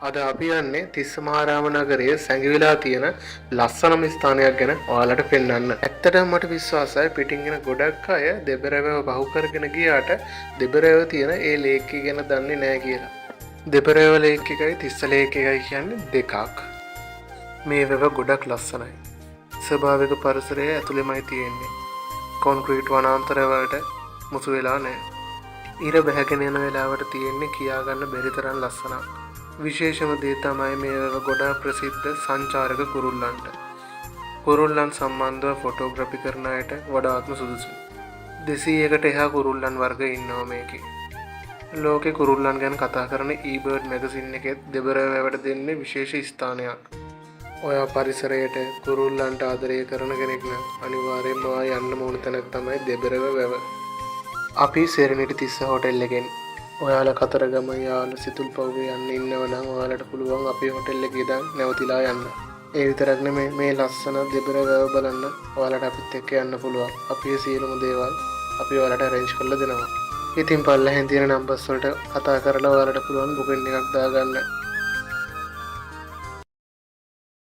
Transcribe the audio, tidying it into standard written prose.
අද අපි යන්නේ තිස්ස මහාරාම නගරයේ සැඟවිලා තියෙන ලස්සනම ස්ථානයක් ගැන ඔයාලට පෙන්වන්න. ඇත්තටම මට විශ්වාසයි, පිටින් එන ගොඩක් අය දෙබරවැව පහු කරගෙන ගියාට දෙබරවැව තියෙන ඒ ලේක් එක ගැන දන්නේ නැහැ කියලා. දෙබරවැව ලේක් එකයි තිස්ස ලේක් එකයි කියන්නේ දෙකක්. මේ වැව ගොඩක් ලස්සනයි. ස්වභාවික පරිසරය ඇතුළෙමයි තියෙන්නේ. කොන්ක්‍රීට් වනාන්තර වලට මුසු වෙලා නැහැ. ඉර බැහැගෙන යන වෙලාවට තියෙන්නේ කියාගන්න බැරි තරම් ලස්සනක්. විශේෂම දේ තමයි මේ වැව ගොඩාක් ප්‍රසිද්ධ සංචාරක කුරුල්ලන්ට. කුරුල්ලන් සම්බන්ධව ෆොටෝග්‍රැෆි කරන අයට වඩාත්ම සුදුසුයි. 200කට එහා කුරුල්ලන් වර්ග ඉන්නවා මේකේ. ලෝකෙ කුරුල්ලන් ගැන කතා කරන ඊබර්ඩ් මැගසින් එකෙත් දෙබර වැවට දෙන්නේ විශේෂ ස්ථානයක්. ඔයා පරිසරයට, කුරුල්ලන්ට ආදරය කරන කෙනෙක් නම් අනිවාර්යයෙන්ම ඔයා යන්න ඕන තැනක් තමයි දෙබරව වැව. අපි සෙරෙනිටි තිස්ස හෝටල් එකෙන්. ඔයාලා කතරගම, යාල, සිතුල්පව්වේ යන්න ඉන්නව නම් ඔයාලට පුළුවන් අපේ හෝටල් එකේ ඉඳන් නැවතිලා යන්න. ඒ විතරක් නෙමෙයි, මේ ලස්සන දෙබර වැව බලන්න ඔයාලට අපිත් එක්ක යන්න පුළුවන්. අපි සියලුම දේවල් අපි ඔයාලට අරේන්ජ් කරලා දෙනවා. ඉතින් පල්ලෙහෙන් තියෙන නම්බර්ස් වලට කතා කරලා ඔයාලට පුළුවන් බුකින් එකක් දාගන්න.